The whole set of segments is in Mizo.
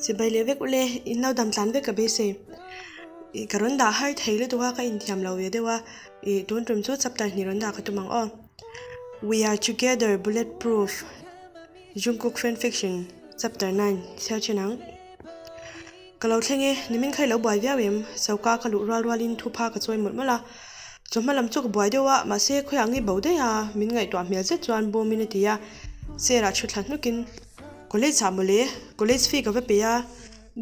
Chibai leh vek ule, in lo dam tlan vek ka beisei. Ih ka rawn dah har thei lutuk a, ka inthiam lo ve deuh a, ih tun tum chu chapter hnih rawn dah ka tum ang aw. We are together bullet proof Jungkook fan fiction chapter 9 chhiar thin ang. Ka lo thleng e, nimin kha i lo buai viau em? Choka ka luh rual rualin thupha ka chawi mawlh mawlh a, chawhma lam chu ka buai deuh a, mahse khawiah nge bo daih a, min ngaihtuah hmel zet chuan bawmin a ti a, chair ah thu thla hnukin College ah mawle, college fee ka va pe a,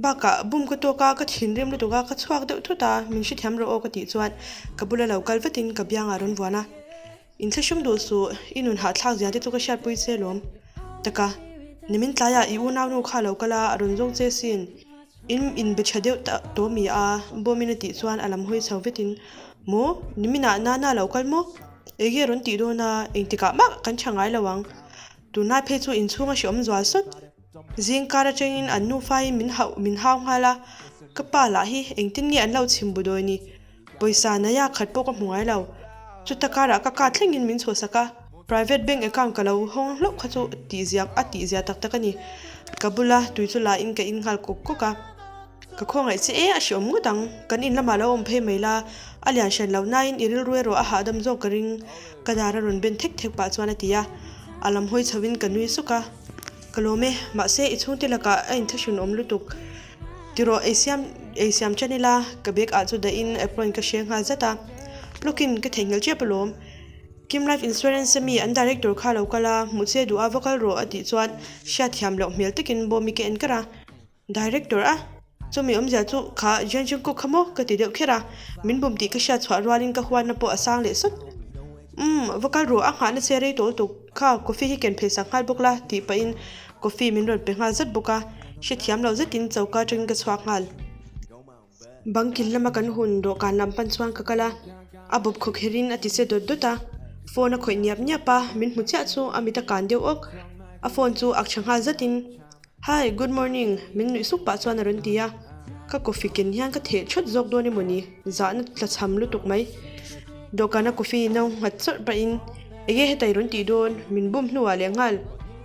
bakah bum ka tawk a, ka thinrim lutuk a, ka chhuak deuh thut a, min hrethiam rawh aw ka tih chuan ka bula lo kal vatin ka biangah rawn vuan a. Inthlahrung duh suh, i nun hahthlak zia te chu ka hriatpui che lawm. Taka, nimin tlaiah i unaunu kha lo kal a, a rawn zawng che sin. In inbe tha deuh ta tawh mi a, Bawmin a tih chuan a lam hawi chho vetin, Maw, niminah Nana lo kal maw? Ege rawn tih dawn a, engtikah mah kan tha ngai lo ang. Tunlai phei chu inchhung a hreawm zual sawt. Zing kar atangin an nufain min hauh min hau nghal a, ka pa lah hi engtin nge an lo chhim bu dawi ni? Pawisa naia khat pawh ka hmu ngai lo. Chuta karah ka card thlengin min chhuahsak a, private bank account ka lo hawng hlauh kha chu tihzia a tihzia tak tak a ni. Ka bula tui chu la in ka in nghal kawk kawk a. Ka khawngaih che e, a hreawm ngawt ang. Kan in lamah lo awm phei mai la, a lian hran lo nain i rilru erawh a hahdam zawk ka ring, ka dar a rawn ben thek thek pah chuan a ti a. A lam hawi chho in ka nui suk a. Ka lawm e, mahse i chhungte lakah a inthlahrun awm lutuk. Tiraw ei siam ei siam chen ila ka bag ah chu dah in apron ka hre nghal zat a. Lawkin ka theihnghilh tep alawm. Kim Life Insurance a mi an director kha lo kal a, hmuh che duh a va kal rawh a tih chuan hriatthiam loh hmel takin Bawmi ka en kar a. Director a? Chumi awmzia chu kha Jian Jungkook kha maw ka ti deuh kher a, min bum tih ka hriat chhuah rualin ka huatna pawh a sang leh sawt. Umm, va kal rawh, a nghahna che rei tawh lutuk, kha coffee hi ken phei sak nghal bawk la tih pahin coffee min rawn pe nghal zat bawk a, hrethiam lo zetin choka atangin ka chhuak nghal. Bang kil lama kan hun dawhkan lam pan chuan ka kal a, a bawp khaw kherin a ti che dawt dawt a, phone a khawih niap niap a, min hmu chiah chu a mit a kan deuh awk, a phone chu ak tha nghal zatin. Hi, good morning, min nuih suk pah chuan a rawn ti a. Ka coffee ken hian ka theh thawt zawk dawn emaw ni, zahna tla chham lutuk mai. Dawhkana coffee no nghat chawrh pahin, Enge heta i rawn tih dawn, min bum hnuah leh nghal,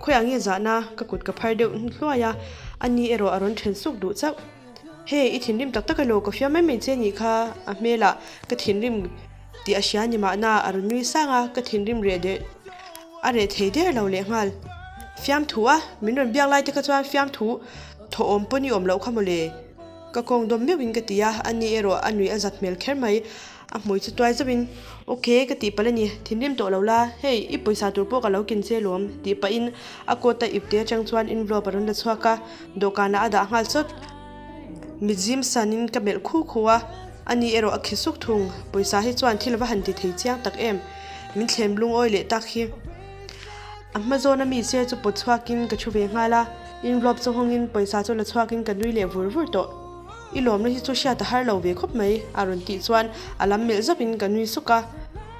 khawiah nge zahna, ka kut ka phar deuh hluai a, ani erawh a rawn then suk duh chauh. Hey, i thinrim tak tak elaw, ka fiam mai mai che nih kha, a hmelah ka thinrim tih a hria ni mahna a rawn nui sang a, ka thinrim reh der a reh thei der lo leh nghal. Fiamthu a, min rawn biak lai te kha chuan fiamthu thawhawm pawn i awm loh kha mawle, ka kawng dawm meuhin ka ti a, ani erawh a nui a zat hmel kher mai. A hmui chu tuai zauhin, Ok, ka tih palh a ni, thinrim tawh lo la, hei, i pawisa tur pawh ka lo kin che lawm, tih pahin a coat a ipte atang chuan envelope a rawn la chhuak a, dawhkanah a dah nghal chawt. Mit zim sanin ka melh khu khu a, ani erawh a khi suk thung, pawisa hi chuan thil va han ti thei chiang tak em, min thlem lungawi leh tak hi. A hma zawna mi chair chu pawt chhuakin ka thu ve nghal a, envelope chu hawngin pawisa chu la chhuakin ka nui leh vur vur tawh. I lawmna hi chu hriat a har lo ve khawp mai, a rawn tih chuan a lam melh zauhin ka nui suk a.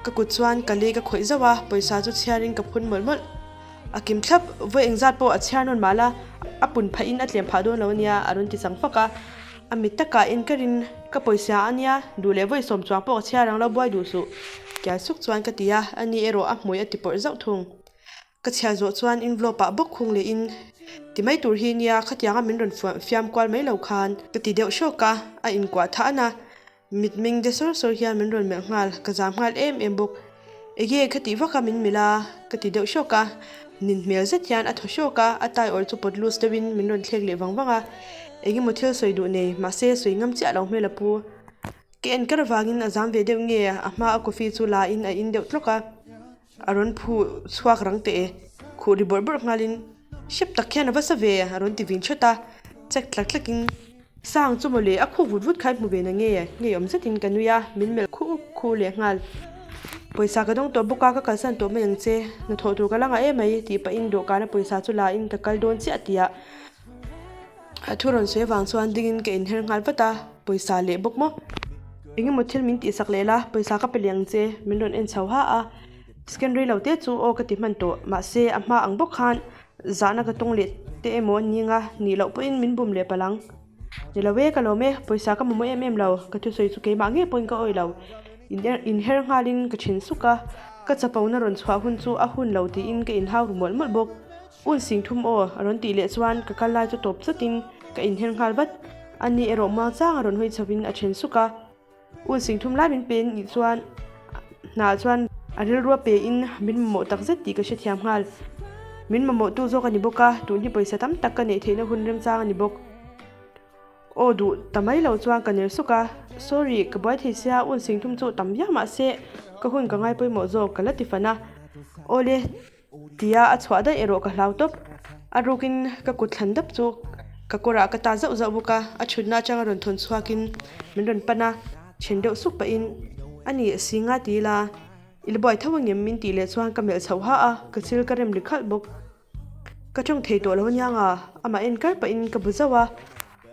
Ka kut chuan ka lei ka khawih zauh a, pawisa chu chhiarin ka phun mawlh mawlh. A kim thlap, vawi engzat pawh a chhiar nawn mah la, a pun phahin a tlem phah dawn lo ania, a rawn ti chang fak a. A mit takah en karin, Ka pawisa a nia, duh leh vawi sawm chuang pawh ka chhiar ang lo buai duh suh, kial suk chuan ka ti a, ani erawh a hmui a ti pawrh zauh thung. Ka chhiar zawh chuan envelope ah bawk khung leh in ti mai tur hi nia khatianga min rawn fiam kual mai lo khan ka ti deuh hrawk a, a inkuah thah an a, mitmeng de sawr sawr hian min rawn melh nghal, ka zam nghal em em bawk. Ege ka tih vak a min melh a, ka ti deuh hrawk a, nin hmel zet hian a thaw hrawk a, a tie awr chu pawt loose deuh in min rawn thlek leh vang vang a, engemaw thil sawi duh nei mahse sawi ngam chiah lo hmel a pu. Ka en kar avangin a zam ve deuh nge a hma a coffee chu la in a in deuh tlawk a. A rawn phu chhuak rang teh e, khuh ri bawrh bawrh nghalin, Hrep tak hian a va sa ve, a rawn ti vin hrut a, chek tlak tlakin, Sang chu mawle, a khuh vut vut kha i hmu ve na nge? Ngeiawm zetin ka nui a, min melh khuh khuh leh nghal. Pawisa ka dawng tawh bawk a, ka kalsan tawh mai ang che, hnathawh tur ka la ngah em mai, tih pahin dawhkana pawisa chu la in ka kal dawn chiah tih ah A thu rawn sawi avang chuan dingin ka inher nghal vat a, pawisa leh bawk maw? Engemaw thil min tihsak leh la, pawisa ka pe leh ang che, min rawn en chho ha a. Scan rei lo te chu aw ka ti hman tawh, mahse a hma ang bawk khan zahna ka tawng leh te emaw an ning a, nih loh pawhin min bum leh palh ang. Ni lo e, ka lawm e, pawisa ka mamawh em em lo, ka thusawi chu keimah ngei pawhin ka awih lo. Inher nghalin ka then suk a, ka chapona rawn chhuah hun chu a hun lo tiin ka inhau ru mawlh mawlh bawk. Un sing thum aw a rawn tih leh chuan ka kal lai chu tawp chatin ka inher nghal vat. Ani erawh muang chang a rawn hawi chhovin a then suk a. Un sing thum lai min pe nih chuan hnah chuan a rilrua pe in min mamawh tak zet tih ka hrethiam nghal. Min mamawhtu zawk a ni bawk a, tun hi pawisa tam tak ka neih theihna hun remchang a ni bawk. Aw duh ta mai lo chuan ka ner suk a, Sorry, ka buai thei sia, un sing thum chu tam viau mahse ka hun ka ngai pawimawh zawk ka la ti fan a. Awle. Tia a chhuah daih erawh ka hlau tawp. A rukin ka kut thlan dap chu ka kawrah ka ta zauh zauh bawk a, a chhutna atanga rawn thawn chhuakin min rawn pan a, then deuh suk pahin, A nih, si nga ti ila, i la buai tho angem min tih leh chuan ka melh chhoh ha a, ka chil ka rem ri khalh bawk. Ka tawng thei tawh lo aniang a, amah en kar pahin ka bu zauh a.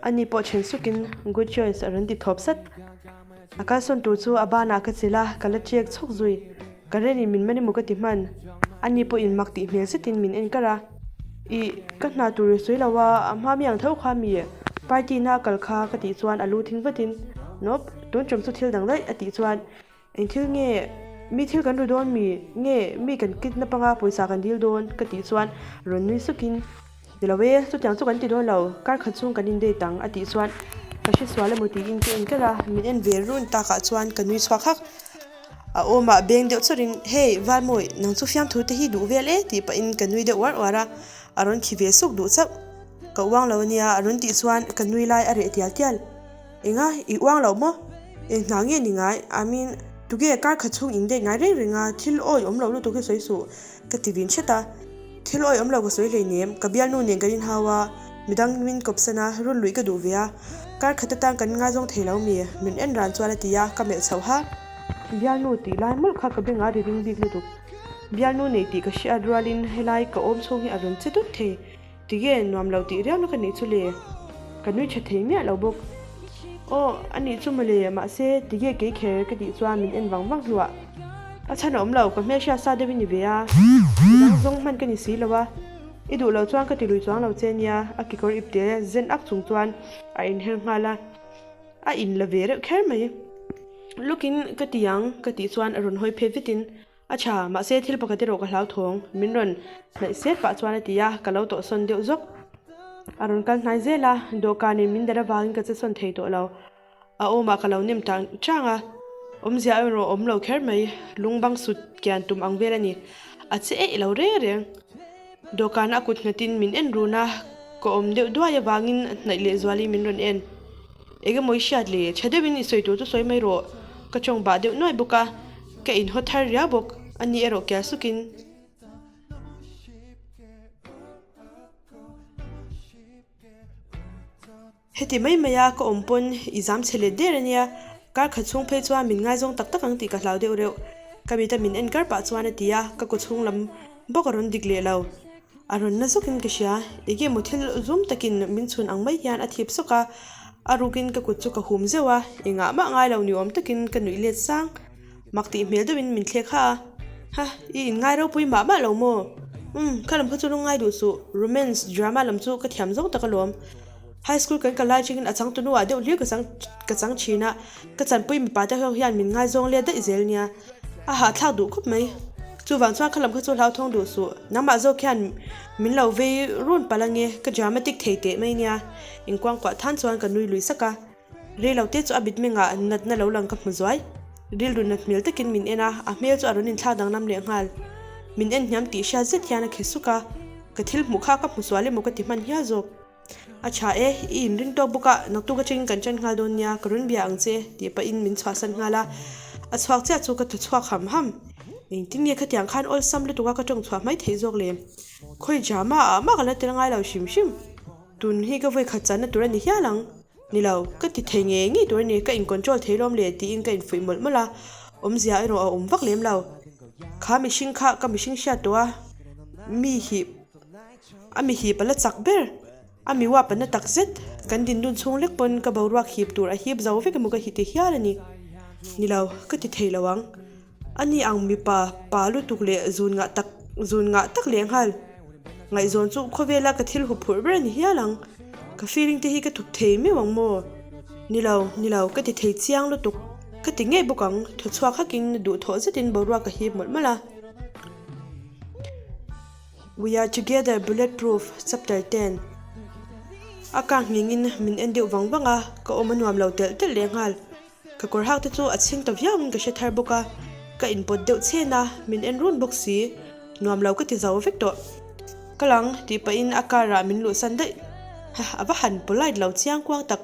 Ani pawh then sukin good choice a rawn ti thawp sat. A kalsawn tur chu a banah ka chilh a, ka la chek chhawk zui. Ka renin min man emaw ka ti hman. Ani pawhin mak tih hmel zetin min en kar a. Ih, ka hna tur i sawi lo a, a hma mi ang tho kha mi party na a kal kha ka tih chuan a lu thing vatin, Nope, tun ṭawm chu thil dang daih a tih chuan Eng thil nge mi thil kan ru dawn mi nge mi kan kidnap anga pawisa kan dil dawn ka tih chuan rawn nui sukin Ni lo e, chutiang chu kan ti dawn lo, kar khat chhung kan in date ang a tih chuan ka hre sual emaw tiin ka en kher a, min en ve run takah chuan ka nui chhuak hak. A awmah beng deuh chawrin Hey Valmawi, nang chu fiamthu te hi duh vel e tih pahin ka nui deuh uar uar a, a rawn khi ve suk duh chauh. Ka uang lo ania a rawn tih chuan ka nui lai a reh tial tial. Enga, i uang loh maw? Eng hna nge ni ngai? I mean, tuge kar khat chhung in date ngai reng reng a, thil awi awm loh lutuk hi sawi suh, ka ti vin hret a. Thil awi awm loh ka sawi hleinem, ka bialnu nen kan inhau a, midang min kawpsan a, rul luih ka duh ve a, kar khat atan kan ngaizawng thei lo mi? Min en ran chuan a ti a, ka melh chhoh ha. Bialnu tih lai mawlh kha ka bengah ri ring bik lutuk. Bialnu nei tih ka hriat rualin helai ka awm chhung hi a rawn che dut thei. Tige nuam lo tih riau na ka nih chu le? Ka nui tha thei miah lo bawk. Aw, a nih chu mawle, mahse tige kei kher ka tih chuan min en vang vang hnuah a chhan a awm lo, ka hmelhriat sa deuh i ni ve a, midang zawng hman ka ni si lo a, i duh loh chuan ka ti lui chuang lo che nia, a kekawr ipte zen ak chung chuan a inher nghal a, a in la ve reuh kher mai. Lawkin ka ti ang ka tih chuan a rawn hawi phet vetin A tha, mahse thil pakhat erawh ka hlauthawng, min rawn hnaih set pah chuan a ti a, ka lo tawhsawn deuh zawk. A rawn kal hnai zel a, dawhkanin min dar avangin ka che sawn thei tawh lo. A awmah ka lo nem tang chang a, awmzia erawh awm lo kher mai, lung bang sut kian tum ang vel a ni. A che eih lo reng reng. Dawhkana a kut nghatin min en run a, ka awm deuh duai avangin hnaih lehzualin min rawn en. Eng emaw i hriat le, tha deuhin i sawi tur chu sawi mai rawh, ka tawng bah deuh nuai bawk a, ka inhaw thar riau bawk, a ni erawh kial sukin. Heti mai mai a ka awm pawn i zam chhe let der ania, kar khat chhung phei chuan min ngaizawng tak tak ang tih ka hlau deuh reuh, ka mita min en kar pah chuan a ti a, ka kaw chhung lam bawk a rawn dik leh lo. A rawn na zawkin ka hria, enge maw thil zum takin min chhun ang mai hian a thip sawk a, a rukin ka kut chu ka hum zeuh a, engah mah ngai lo ni awm takin ka nuih let sang. Mak tih hmel deuhin min thlek ha a, Ha, i inngai ropui mah mah lo maw? Umm, kha lam kha chu lungngai duh suh, romance drama lam chu ka thiam zawng tak alawm. High school kan kal lai chungin a changtu nuah deuh hlir ka chang ka chang thin a, ka chanpui mipa te ho hian min ngaizawng let daih zel nia. A hahthlak duh khawp mai. Chuvang chuan kha lam kha chu hlauthawng duh suh. Nangmah zawk hian min lo vei run palh ange, ka dramatic thei teh mai nia. Inkuangkuah than chuan ka nui lui sak a. Rei lo te chu a mitmengah natna lo lang ka hmu zuai. Rilru nat hmel takin min en a, a hmel chu a rawn inthlak danglam leh nghal. Min en hniam tih hriat zet hian a khe suk a. Ka thil hmuh kha ka hmu sual emaw ka ti hman hial zawk. A tha e, i inring tawk bawk a, naktuk atangin kan ṭan nghal dawn nia, ka rawn bia ang che, tih pahin min chhuahsan nghal a. A chhuak chiah chu ka thaw chhuak ham ham. Engtin nge khatiang khan awlsam lutuk a ka ṭawng chhuah mai theih zawk le? Khawi drama ah mah ka la tel ngai lo hrim hrim. Tun hi ka vawikhat channa tur a ni hial ang. Ni lo, ka ti thei ngei ngei tur a ni, ka in control thei lawm le tiin ka infuih mawlh mawlh a, awmzia erawh a awm vak lem lo. Kha mihring kha ka mihring hriat tawh a, mi hi. A mi hip a la chak ber. A mi uap a na tak zet. Kan dindun chhung lek pawn ka boruak hip tur a hip zo vek emaw ka hiti hial a ni. Ni lo, ka ti thei lo ang. A ni ang mipa pa lutuk leh zun ngah tak zun ngah tak leh nghal. Ngaihzawn chu khawvela ka thil hup phurh ber a ni hial ang. Ka feeling te hi ka thup thei meuh ang maw? Ni lo, ni lo, ka ti thei chiang lutuk. Ka ti ngei bawk ang, thaw chhuak hakin duhthawh zetin boruak ka hip mawlh mawlh a. We are together bulletproof chapter 10 A kang nghingin min en deuh vang vang a, ka awm a nuam lo telh telh leh nghal. Ka kawr hak te chu a chhing ta viauin ka hre thar bawk a, ka inpawt deuh chhen a, min en run bawk si. Nuam lo ka ti zo vek tawh. Ka lang tih pahin a car ah min luhsan daih. Ha, a va han polite lo chiang kuang tak.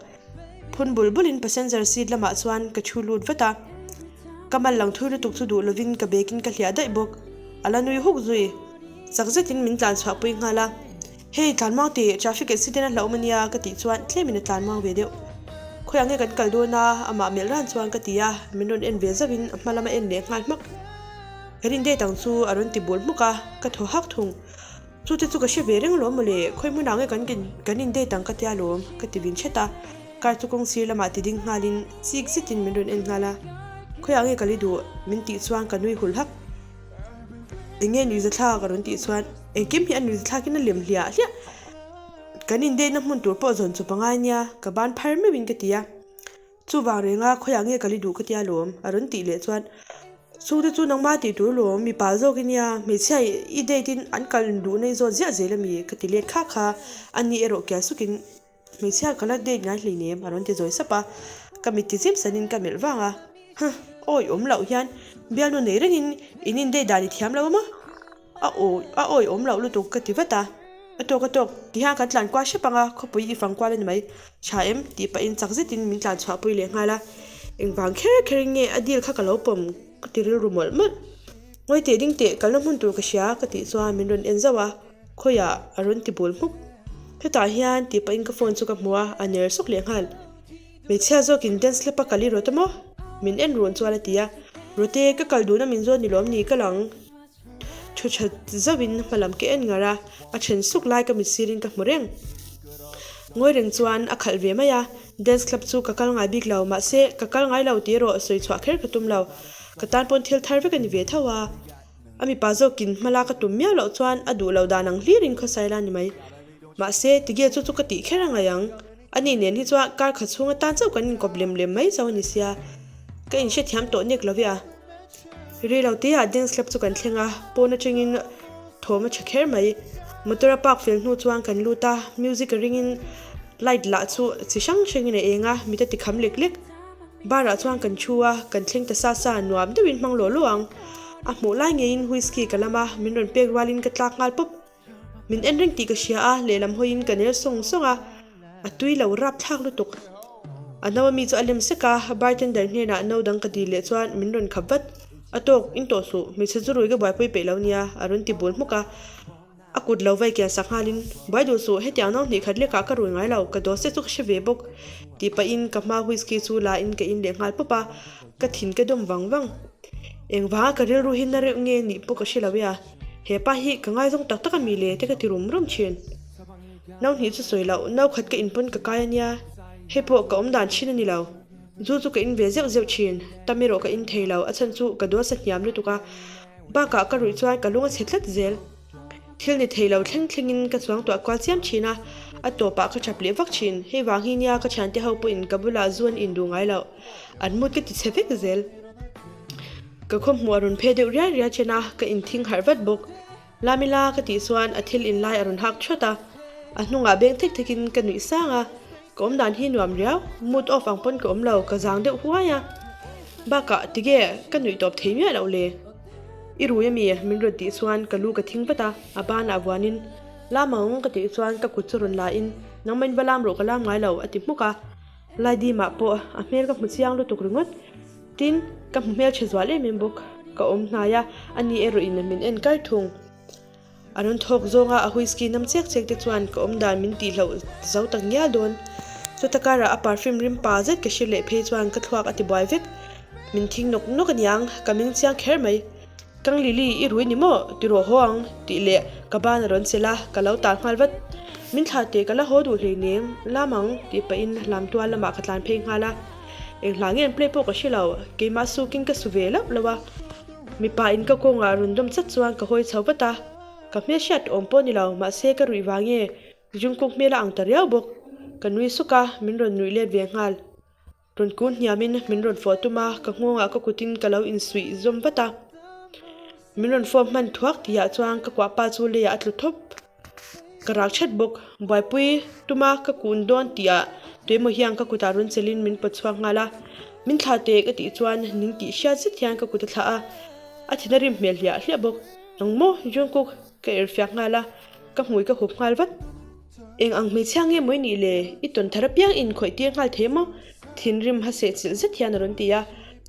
Phun bul bulin passenger seat lamah chuan ka thu lut vat a. Ka mal lang thui lutuk chu duh lovin ka bag in ka hliah daih bawk. A la nui huk zui. Chak zetin min tlan chhuah pui nghal a. Hei tlan muang tih, traffic accident a hlauhawm ania ka tih chuan tlemin a tlan muang ve deuh. Khawiah nge kan kal dawn a? Amah melh ran chuan ka ti a, min rawn en ve zauhin a hma lama en leh nghal hmak. Ka rin date ang chu a rawn ti bul hmuk a, ka thaw hak thung. Chu te chu ka hre ve reng alawm mawle, khawi hmunah nge kan kan in date ang ka tia alawm, ka ti vin hret a. Car chu kawng sir lamah ti ding nghalin chik zetin min rawn en nghal a. Khawiah nge ka li duh? Min tih chuan ka nui hulh hak. Eng nge nuihzathlak a rawn tih chuan engkim hi a nuihzathlakin a lem hliah hliah. Kan in date na hmun tur pawh zawn chawp a ngai nia, ka ban phar meuhin ka ti a. Chuvang renga khawiah nge ka li duh ka tia lawm a rawn tih leh chuan chhungte chu nangma tih tur lawm mipa zawk i nia hmeichhia i date in an kal duhna i zawt ziah zel a mi ka ti let kha kha a ni erawh kial sukin hmeichhia ka la date ngai hleinem a rawn ti zawi sap a ka mit ti zim sanin ka melh vang a huh awi awm loh hian bialnu nei rengin in in date dan i thiam lo a maw. A awi a awi awm loh lutuk ka ti vat a, a tawk a tawk ti hian kan tlan kual hrep ang a, khawpui i fang kual a ni mai, tha em? tih pahin chak zetin min tlan chhuah pui leh nghal a, engvang kher kherin nge a deal kha ka lo pawm ka ti rilru mawlh mawlh. Ngawi teh ding teh kalna hmun tur ka hria ka tih chuan min rawn en zauh a, khawiah a rawn ti bul hmuk. Hetah hian tih pahin ka phone chu ka hmu a, a ner sawk leh nghal. Hmeichhia zawkin dance slap a kal i rawt a maw? Min en run chuan a ti a, Rawte ka kal duhna min zawn ni lawm ni ka lang. Thu that zauhin hma lam ka en ngar a, a then suk lai ka mit sirin ka hmu reng. Ngawi reng chuan a khalh ve mai a, dance club chu ka kal ngai bik lo, mahse ka kal ngai lo tih erawh sawi chhuah kher ka tum lo. Ka tan pawn thil thar vek a ni ve tho a, a mipa zawkin hma la ka tum miau loh chuan a duh lo dan ang hlirin khawsai la ni mai. Mahse tige chu chu ka tih kher a ngai ang. Ani nen hi chuan kar khat chhung atan chauh kan inkawp lem lem mai chauh a ni sia, ka inhrethiam tawh nek lo ve a. Rei lo te ah dance club chu kan thleng a, pawn atangin thawm a tha kher mai. Motor a park fel hnu chuan kan lut a, music a ringin light lah chu chi hrang hrangin a eng a, mit a ti kham lek lek. Bar ah chuan kan thu a, kan thleng ta sa sa, nuam deuhin hmang lawh lawh ang. A hmuh lai ngeiin whisky ka lam a, min rawn pek rualin ka tlak nghal pawp. Min en reng tih ka hria a, lehlam hawiin ka ner sawng sawng a, a tui lo rap thlak lutuk. A no ami chu a lem sek a, bartender hnenah no dang ka dil leh chuan min rawn khap vat. A tawk, in tawh suh, hmeichhe zu rui ka buaipui peih lo nia, a rawn ti bul hmuk a. A kut lo vai kian sak nghalin, Buai duh suh, hetiang no hnih khat lekah ka rui ngai lo, ka dose chu ka hre ve bawk, tih pahin ka hma whisky chu la in ka in leh nghal pawp a. Ka thin ka dawm vang vang. Engvanga ka rilru hi na reuh nge nih pawh ka hre lo e a. He pa hi ka ngaizawng tak tak a mi le te ka ti rum rum thin. No hnih chu sawi loh, no khat ka in pawn ka kai a nia. Hei pawh ka awm dan thin a ni lo. Zu chu ka in ve zeuh zeuh thin. Tam erawh ka in thei lo, a chhan chu ka duasa hniam lutuk a. Bakah ka ruih chuan ka lung a chhe tlat zel. Thil ni thei lo thleng thlengin ka chuang tuah kual chiam thin a, a tawpah ka thap leh vak thin. Hei vang hi nia ka thiante ho pawhin ka bulah zu an in duh ngai loh. An mut ka ti chhe vek zel. Ka khawmhmuh a rawn phe deuh riai riai chen a, ka inthing harh vat bawk. Lamila ka tih chuan a thil in lai a rawn hak thawt a, a hnungah beng thek thekin ka nuih sang a, ka awm dan hi nuam riau, mood off ang pawn ka awm lo, ka zang deuh huai a. Bakah tige ka nuih tawp thei miah loh le. I rui ami? Min rawn tih chuan ka lu ka thing vat a, a banah vuanin Lam ang ka tih chuan ka kut chu rawn la in Nangmah in va lam rawh ka lam ngai lo a ti hmuk a, Laidimah pawh a hmel ka hmu chiang lutuk ringawt. Tin, ka hmu hmelchhe zual em em bawk. Ka awm hnai a, ani erawhin min en kar thung. A rawn thawk zawnga a whisky nam chek chek te chuan ka awm dan min tihloh zo tak ngial dawn. Chuta karah a perfume rim pa zet ka hre leh phei chuan ka thluak a ti buai vek. Min thing nawk nawk aniang, ka meng chiang kher mai. Kang Lily, i rui ni maw? Ti rawh haw ang, tih leh ka ban a rawn chelh a, ka lo tal nghal vat. Min thlah teh ka la haw duh hleinem, lam ang, tih pahin lam tual lamah ka tlan phei nghal a. Eng hla nge an play pawh ka hre lo, keimah sukin ka su ve lauh lauh a. Mipa in ka kawngah rawn dawm chat chuan ka hawi chho vat a, ka hmelhriat awm pawh ni lo, mahse ka ruih vang nge Jungkook hmel a ang ta riau bawk. Ka nui suk a, min rawn nuih let ve nghal. Rawn kun hniamin min rawn fawh tum a, ka nghawngah ka kutin ka lo insuih zawm vat a. Min rawn fawp hman thuak tihah chuan ka kuah pa chu leiah a tlu thawp. Ka rak that bawk. Buaipui tuma ka kun dawn tihah tuemaw hian ka kutah rawn chelhin min pawt chhuak nghal a. Min thlah teh ka tih chuan ning tih hriat zet hian ka kut a thlah a. A thin a rim hmel hliah hliah bawk. Nang maw Jungkook ka irhfiak nghal a, ka hmui ka hup nghal vat. Eng ang hmeichhia nge mawi nih le? I tawn thar apiang in khawih tir nghal thei maw? Thinrim ha seh chilh zet hian a rawn ti a.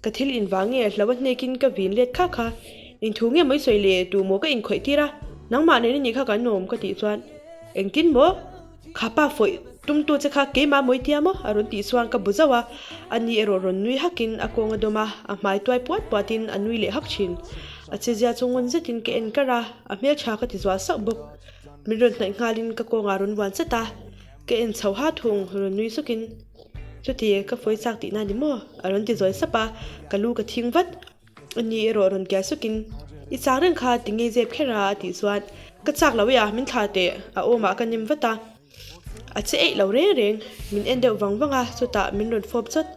Ka thil in vang nge hlo a hnek in ka vin let kha kha. Eng thu nge mawi sawi le? Tu maw ka in khawih tir a? Nangmah nen anih kha kan awm ka tih chuan Engtin maw? Kha pa fawih tumtu che kha keimah mawi tia maw? A rawn tih chuan ka bu zauh a. Ani erawh rawn nui hak in a kawng a dawm a, a hmai tuai puat puat in a nui leh hak thin. A chezia chu ngun zet in ka en kar a, a hmeltha ka ti zual sauh bawk. Min rawn hnaih nghalin ka kawngah rawn vuan chat a, ka en chho ha thung rawn nui sukin, Chuti, ka fawi chak tihna ni maw? a rawn ti zawi sap a, ka lu ka thing vat. Ani erawh rawn kiai sukin, I chak reng kha ti ngei zep kher a a tih chuan, Ka chak lo e a, min thlah teh, a awmah ka nem vat a. A che eih lo reng reng, min en deuh vang vang a, chutah min rawn fawp chawt.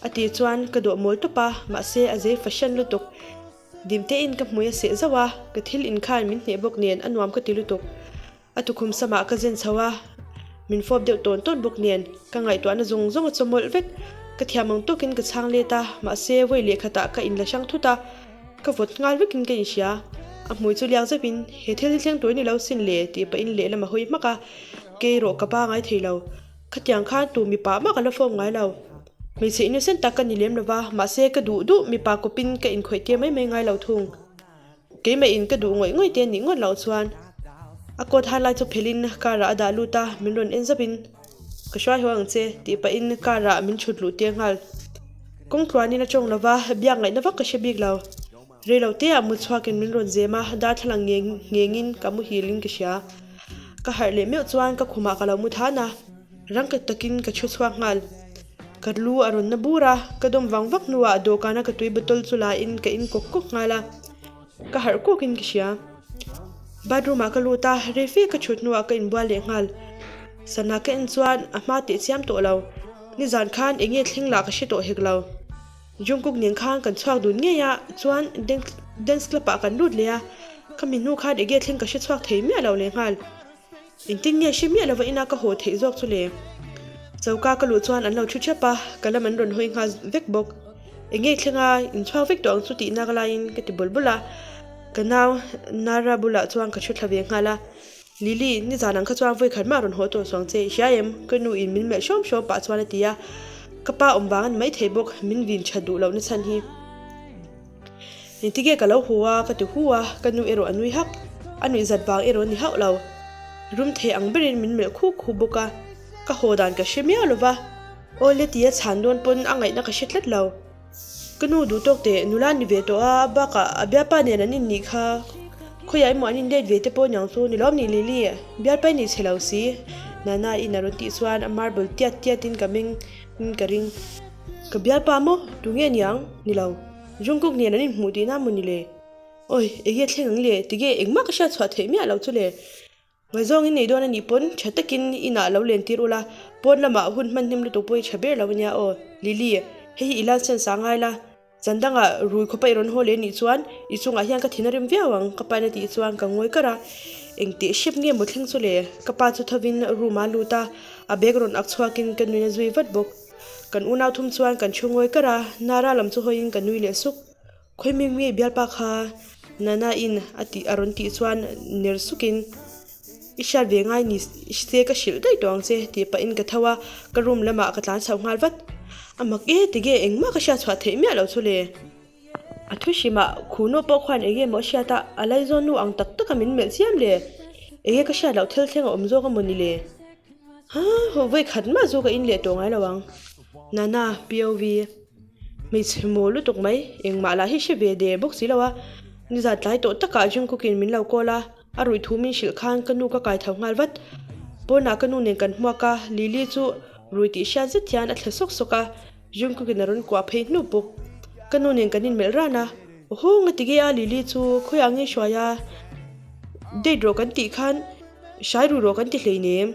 A tih chuan ka dawh mawl tawp a, mahse a zei fahran lutuk. Dimtein ka hmui a seh zauh a, ka thil inkhan min hneh bawk nen a nuam ka ti lutuk. A tukhum samah ka zen chho a, min fawp deuh tawn tawn bawk nen ka ngaihtuahna zawng zawng a chawmawlh vek. Ka thiam ang tawkin ka chhang let a, mahse vawi lehkhatah ka inla hrang thut a, ka vawt nghal vekin ka inhria. A hmui chu liak zeuhin, He thil hi thleng tur ni lo sin le tih pahin lehlam a hawi hmak a, kei erawh ka pa ngai thei lo. Khatiang khan tu mipa mah ka la fawm ngai lo. Hmeichhe innocent tak ka ni lem lova, mahse ka duh duh mipa kawpin ka inkhawih tir mai mai ngai lo thung. Keimah in ka duh ngawih ngawih te nih ngawt loh chuan a coat har lai chu phelhin car ah a dah lut a, min rawn en zauhin Ka hruai haw ang che tih pahin car ah min chhut luh tir nghal. Kawng tluanin a tawng lova, biak ngaihna vak ka hre bik lo. Reilo te ah mut chhuakin min rawn zem a, darthlalang ngeng nghengin ka muhil in ka hria. Ka harh leh meuh chuan ka khumah ka lo mu than a, rang ka takin ka thu chhuak nghal. Ka lu a rawn na bur a, ka dawm vang vak hnuah dawhkana ka tui bottle chu la in ka in kawk kawk nghal a, ka harh kawk in ka hria. Bathroom ah ka lut a, rei fe ka thut hnuah ka inbual leh nghal. Sana ka en chuan a hma teh chiam tawh lo, nizan khan eng nge thleng lah ka hre tawh hek lo. Jungkook nen khan kan chhuak dun ngei a, chuan dance club ah kan lut leh a, ka mi hnu khan ege thleng ka hre chhuak thei miah lo leh nghal. Engtin nge hre miah lova ina ka haw theih zawk chu le? Choka ka luh chuan an lo thu thep a, ka lam an rawn hawi nghal vek bawk. Enge thleng a, in chhuak vek tawh ang chu tih nak laiin ka ti bul bul a, ka nau Nara bulah chuan ka thu thla ve nghal a. Lily, nizan ang kha chuan vawi khat mah rawn haw tawh suang che, i hria em? Ka nu in min melh hrawm hrawm pah chuan a ti a, ka pa awm vang a ni maithei bawk, min vin tha duh loh na chhan hi. Engtige ka lo haw a, ka ti hu a, ka nu erawh a nui hak, a nuih zat vang erawh a ni hauh lo. Rum thei ang berin min melh khu khu bawk a, ka haw dan ka hre miau lova, awle tia chhan dawn pawn a ngaihna ka hre tlat lo. Ka nu duh tawk teh, nula ni ve tawh a, bakah a bialpa nen an innih kha. Khawiah emaw an indate ve te pawh niang chu, ni lawm ni Lily? Bialpa i ni chhe lo si, Nana in a rawn tih chuan a marble tiat tiat in ka meng in ka ring. Ka bialpa maw? Tu nge niang? Ni lo. Jungkook nen an inhmuh tihna maw ni le? Awi, enge thleng ang le? Tige engmah ka hriat chhuah theih miah lo chu le. Ngaihzawng in nei dawn a nih pawn tha takin inah lo len tir ula, pawn lamah hun hman hnem lutuk pawh hi tha ber lo ania aw. Lily, hei hi i license ah ngai la, zan dangah rui khawpa i rawn haw leh nih chuan i chungah hian ka thin a rim viau ang ka pain a tih chuan ka ngawi kar a. Engtih hrep nge maw thleng chu le? Ka pa chu thovin room ah a lut a, a bag rawn ak chhuakin ka nuin a zui vat bawk. Kan unau thum chuan kan thu ngawi kar a, Nara lam chu hawiin ka nui leh suk. Khawi mi nge bialpa kha Nana in a tih a rawn tih chuan ner sukin I hriat ve ngai ni se ka hrilh daih tawh ang che tih pahin ka tho a, ka room lamah ka tlan chhoh nghal vat. A mak e tige engmah ka hriat chhuah theih miah loh chu le. A thu hrimah Khuno pawh khuan enge maw a hriat a, a laizawn nu ang tak taka min melh chiam le. Enge ka hriat loh thil thleng a awm zawk a maw ni le. Ha vawi khat mah chu ka in leh tawh ngai lo ang. Nana, POV. Hmeichhe maw lutuk mai, engmah lah hi hre ve der bawk si lo a. Nizan tlai tawh takah Jungkook in min lo call a, a ruih thu min hrilh khan ka nu ka kai tho nghal vat. Pawnah ka nu nen kan hmuak a, Lily chu rui tih hriat zet hian a thle sawk sawk a, Jungkook in a rawn kuah phei hnu bawk. Ka nu nen kan inmelh ran a, Awhaw nga ti nge a Lily chu khawiah nge hruai a, date rawh kan tih khan hrai rui rawh kan ti hleinem.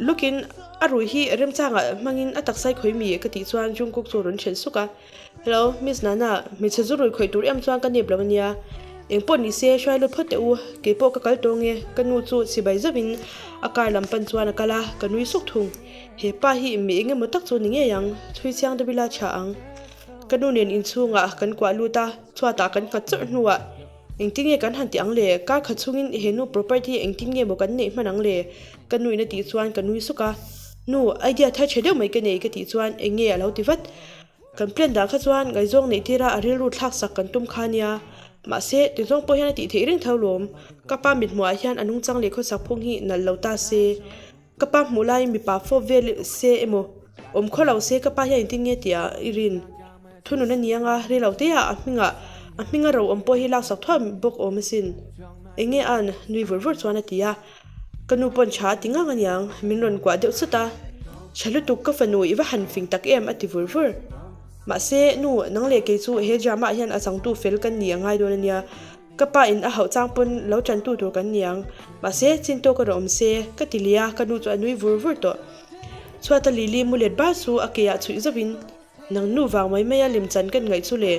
Lawkin a rui hi remchangah hmangin a taksa i khawih mi ka tih chuan Jungkook chu a rawn then suk a, Hello, Miss Nana, hmeichhe zu rui khawih tur em chuan ka nep lo ania. Eng pawh ni se hruai lut phawt teh u, kei pawh ka kal tawh nge, ka nu chu chibai zauhin a car lam pan chuan a kal a, ka nui suk thung. He pa hi mi eng emaw tak chu ni ngei ang, chhui chiang deuh ila tha ang. Ka nu nen inchhungah kan kuah lut a, chhuatah kan nghat chawrh hnuah engtin nge kan han tih ang le, car khat chhungin he nu property hi engtin nge maw kan neih hman ang le? Ka nuin a tih chuan ka nui suk a, Nu, idea thar tha deuh mai ka nei ka tih chuan eng nge a lo ti vat. Kan plan dah kha chuan ngaihzawng neih tira a rilru thlak sak kan tum kha nia. Mahse, tizawng pawh hian a tih theih reng tho lawm. Ka pa mithmuhah hian a nungchang leh khawsak phung hi nalh lo ta se. Ka pa hmuh laiin mipa fawp vel se emaw, awm khaw lo se ka pa hian engtin nge tih a i rin? Thunun a ni anga, ri lo te ah a hmingah a hminga ro awm pawh hi laksak thuai bawk awm asin. Eng nge an? Nui vur vur chuan a ti a. Ka nu pawn tha a ti ngang aniang, min rawn kuah deuh chut a. Tha lutuk ka fanu i va han fing tak em a ti vur vur. Mahse, nu, nang leh kei chu he drama ah hian a changtu fel kan ni a ngai dawn ania. Ka pa in a hauh chang pawn lo tantu tur kan ni ang. Mahse, chin tawk erawh awm se, ka ti leh a, ka nu chu a nui vur vur tawh. Chhuata Lily mu let bar chu a ke ah chhuih zauh in, Nang nu vang mai mai a lim chan kan ngaih chu le.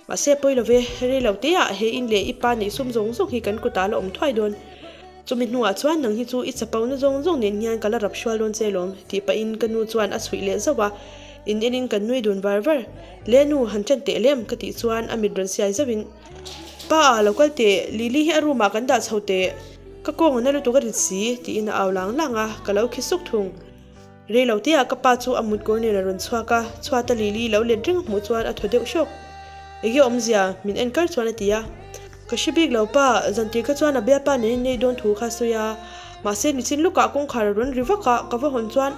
Mahse, pawi lo ve, rei lo te ah he in leh i pa neih sum zawng zawng hi kan kutah la awm thuai dawn. Chumi hnuah chuan nang hi chu i chapo na zawng zawng nen hian ka la rap hrual dawn che lawm, tih pahin ka nu chuan a chhuih leh zauh a, in enin kan nui dun var var. Le nu, han ṭan teh lem, ka tih chuan a mit rawn siai zauhin, Pa a, lo kal teh, Lily hi a room ah kan dah chho teh, ka kawng a na lutuk a rit si, tiin a au lang lang a, ka lo khi suk thung. Rei lo te ah ka pa chu a mut kawr nen a rawn chhuak a, chhuat a Lily lo let reng a hmuh chuan a thaw deuh hrawk. Enge awmzia? Min en kar chuan a ti a. Ka hre bik lo pa, zantir kha chuan a bialpa nen in nei dawn thu kha a sawi a, mahse nichin lukah kawngkhar a rawn ri vak a, ka va hawn chuan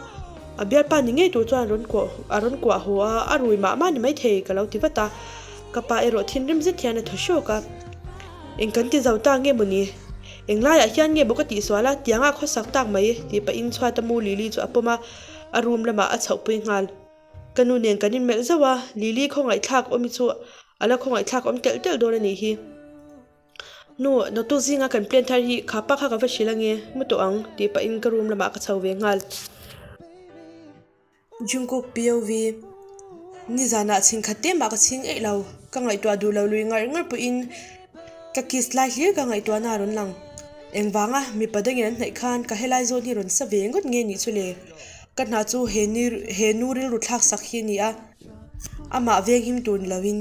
a bialpa ni ngei tur chuan a rawn kuah a rawn kuah haw a, a rui mah mah ni maithei ka lo ti vat a, ka pa erawh thinrim zet hian a thaw hrawk a. Eng kan ti zo ta nge mawni? Englaiah hian nge maw ka tihsual a, tianga khawsak tak mai tih pahin chhuat a mu Lily chu a pawm a, a room lamah a chhohpui nghal. Ka nu nen kan inmelh zauh a, Lily khawngaihthlak awmi chu a la khawngaihthlak awm telh telh dawn a nih hi. Nu, naktuk zinga kan plan thar hi kha pa kha ka va hrilh ange, mu tawh ang tih pahin ka room lamah ka chho ve nghal. Jungkook POV, Nizanah chhingkhat te mah ka chhing eih lo, ka ngaihtuah duh lo lui ngar ngar pawhin ka kiss lai hlir ka ngaihtuahna a rawn lang. Engvanga mipa dangin an hnaih khan ka helai zawn hi rawn sa ve ngawt nge nih chu le? Ka hna chu he ni he nu rilru thlak sak hi a ni a, amah venghim tur ni loin.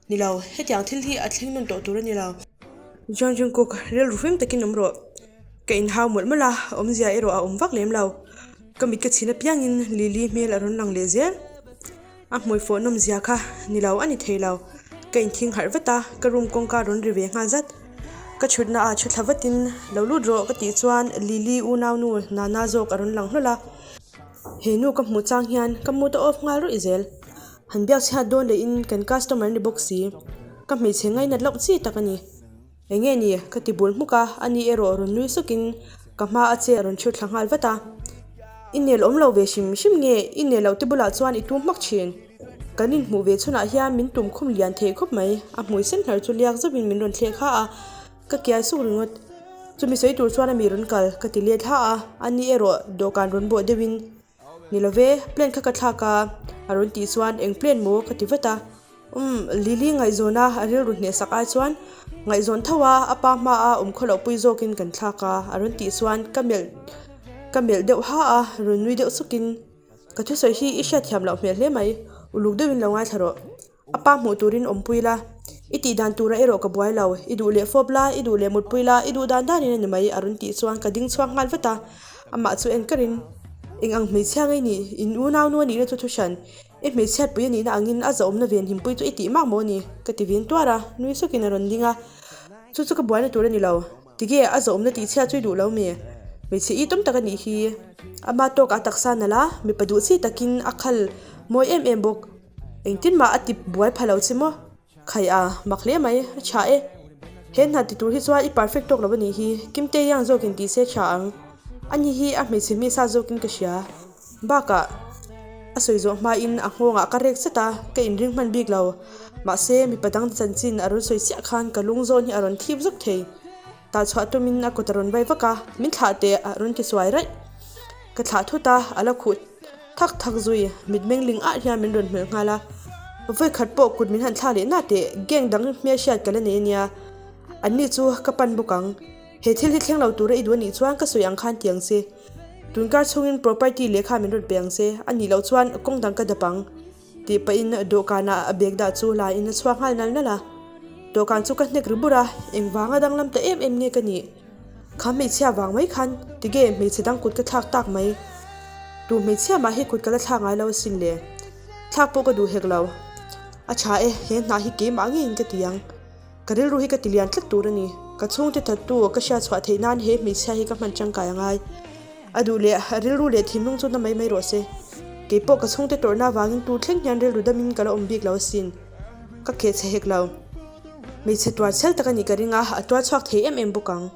Ni lo, hetiang thil hi a thleng nawn tawh tur a ni lo. Jeon Jungkook, rilru hlim takin awm rawh. Ka inhau mawlh mawlh a, awmzia erawh a awm vak lem lo. Ka mit ka chhin apiangin Lily hmel a rawn lang leh zel. A hmui fawh nawmzia kha ni lo a ni thei lo. Ka inthing harh vat a, ka room kawngka rawn ri ve nghal zat. Ka chhutna ah chhu thla vatin lo lut rawh ka tih chuan Lily unaunu Nana zawk a rawn lang hlawl a. He nu ka hmuh chang hian ka mood a off nghal ruih zel. Han biak chhiat dawn leh in kan customer ni bawk si, ka hmeichhe ngainat loh chi tak a ni. Eng nge ni? Ka ti bul hmuk a, ani erawh rawn nui suk in ka hma a chair rawn chhut thla nghal vat a. I nel awm lo ve hrim hrim nge i nel loh te bulah chuan i tum hmak thin. Kan inhmuh ve chhunah hian min tum khum lian thei khawp mai, a hmui sen hnar chu liak zauh in min rawn thleh kha a, ka kiai suk ringawt. Chumi sawi tur chuan a mi rawn kal, ka ti let hla a, ani erawh dawhkan rawn bawh deuh in Ni lo ve, plane kha ka thlak a, a rawn tih chuan eng plane maw ka ti vat a. Umm, Lily ngaihzawn a, a rilru hneh sak ai chuan ngaihzawn tho a, a pa hma a awm khaw loh pui zawkin kan thlak a, a rawn tih chuan ka melh ka melh deuh ha a, rawn nui deuh sukin, Ka thusawi hi i hriatthiam loh hmel hle mai, uluk deuhin lo ngaithla rawh. A pa hmuh turin awmpui la, i tih dan tura erawh ka buai lo, i duh leh fawp la, i duh leh mutpui la, i duh dan danin a ni mai a rawn tih chuan ka ding chhuak nghal vat a, amah chu en karin, Eng ang hmeichhia ngei nih, in unau nu a nihna chu thu hran, i hmeichhiatpui a nihna angin a zahawmna ven himpui chu i tih mak maw ni? ka ti vin tuar a, nui sukin a rawn ding a, Chu chu ka buaina tur a ni lo, tige a zahawmna tihchhia chu i duh lo mi? Hmeichhe i tum tak a nih hi, ama tawk a taksa nalh a, mipa duh chi takin a khal mawi em em bawk. Engtin mah a ti buai pha lo che maw? Khai a, mak hle mai, a tha e. He hna ti tur hi chuan i perfect tawk lo a nih hi, Kimte Yang zawkin tih se tha ang. Ani hi a hmeichhe hmisa zawkin ka hria. Bakah, a sawi zawh hmain a nghawngah ka rek zet a, ka inring hman bik lo. Mahse, mipa dang chanchin a rawn sawi chiah khan ka lung zawn hi a rawn thip zuk thei. Tah chhuah tumin a kut a rawn vai vak a, min thlah teh a rawn ti suai raih. Ka thlah thut a, a la khuh thak thak zui, mitmeng ling ah hian min rawn hmelh nghal a. Vawi khat pawh kut min han thlah leh na teh, gang dang hmelhriat ka la nei a nia. Anni chu ka pan bawk ang. He thil hi thleng lo tura i duh anih chuan ka sawi ang khan ti ang che. Tunkar chhungin property lehkha min rawn pe ang che, a nih loh chuan kawng dang ka dap ang. Tih pahin dawhkanah a bag dah chu la in a chhuak nghal nal nal a. Dawhkan chu ka hnek ri bur a, engvanga danglam ta em em nge ka nih? Kha hmeichhia vang mai khan tige hmeichhe dang kut ka thlak tak mai? Tu hmeichhia mah hi kut ka la thlak ngai lo asin le. Thlak pawh ka duh hek lo. A tha e, he hnah hi keimah ngeiin ka ti ang. Ka rilru hi ka ti lian tlat tur a ni. Ka chhungte thattu ka hriat chhuah theih nan he hmeichhia hi ka hman tangkai a ngai. A duh leh a rilru leh thinlung chu na mai mai rawh se. Kei pawh ka chhungte tawrhna avangin tu thleng hian rilru damin ka la awm bik lo asin. Ka kheh chhe hek lo. Hmeichhe tuar chhel tak a nih ka ring a, a tuar chhuak thei em em bawk ang.